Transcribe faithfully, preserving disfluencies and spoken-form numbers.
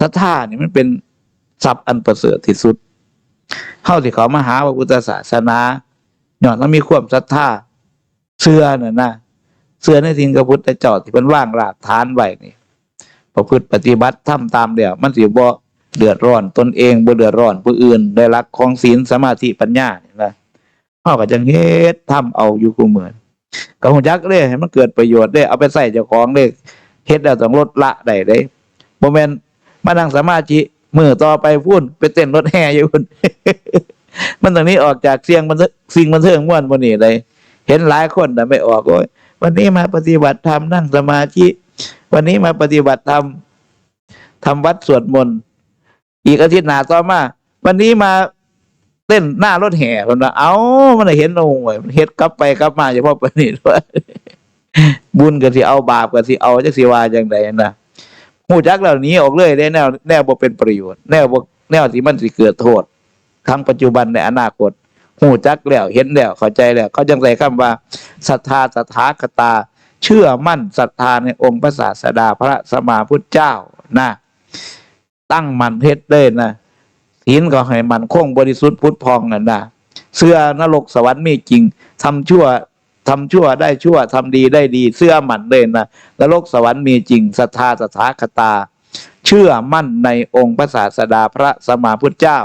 ทธานี่มันเป็นทรัพย์อันประเสริฐที่สุด เฮาสิเข้ามาหาพระพุทธศาสนา ย้อนเฮามีความศรัทธา เชื่อน่ะนะ เชื่อในสิ่งพระพุทธเจ้าที่เพิ่นวางรากฐานไว้นี่ ประพฤติปฏิบัติทำตามแล้ว มันสิบ่เดือดร้อนตนเอง บ่เดือดร้อนผู้อื่น ได้หลักของศีล สมาธิ ปัญญานี่นะ เฮาก็จั่งเฮ็ดทำเอาอยู่คู่มื้อ ก็ฮู้จักเด้ ให้มันเกิดประโยชน์เด้ เอาไปใช้เจ้าของเด้ เฮ็ดแล้วต้องลดละได้เด้ บ่แม่นมานั่งสมาธิ มื้อต่อไปพู้น ไปเต้นรถแห่อยู่พู้น มันต้องหนีออกจากเสียงบันเทิง สิ่งบันเทิงมวลหมู่นี้ได้ เห็นหลายคนน่ะไม่ออก โอ้ย วันนี้มาปฏิบัติธรรม นั่งสมาธิ วันนี้มาปฏิบัติธรรม ทำวัดสวดมนต์ อีกอาทิตย์หน้าต่อมา วันนี้มาเต้นหน้ารถแห่ เพิ่นว่า เอ้า มันน่ะเห็น โอ้ย มันเฮ็ดกลับไปกลับมาเฉพาะปานนี้ บุญก็สิเอา บาปก็สิเอา จักสิว่าจั่งใดนะ ฮู้จักแล้วหนีออกเลยเด้ แนว แนวบ่เป็นประโยชน์ แนวบ่ แนวที่มันสิเกิดโทษ ทั้งปัจจุบันและอนาคต ฮู้จักแล้ว เห็นแล้ว เข้าใจแล้ว เขาจั่งใช้คำว่า ศรัทธาตถาคตา เชื่อมั่นศรัทธาในองค์พระศาสดา พระสัมมาพุทธเจ้านะ ตั้งมั่นเฮ็ดเลยนะ ศีลก็ให้มั่นคงบริสุทธิ์ผุดผ่องนั่นนะ เชื่อนรกสวรรค์มีจริง ทำชั่ว ทำชั่วได้ชั่ว ทำดีได้ดี เชื่อมั่นเลยนะ นรกสวรรค์มีจริง ศรัทธาตถาคตา เชื่อมั่นในองค์พระศาสดา พระสัมมาพุทธเจ้า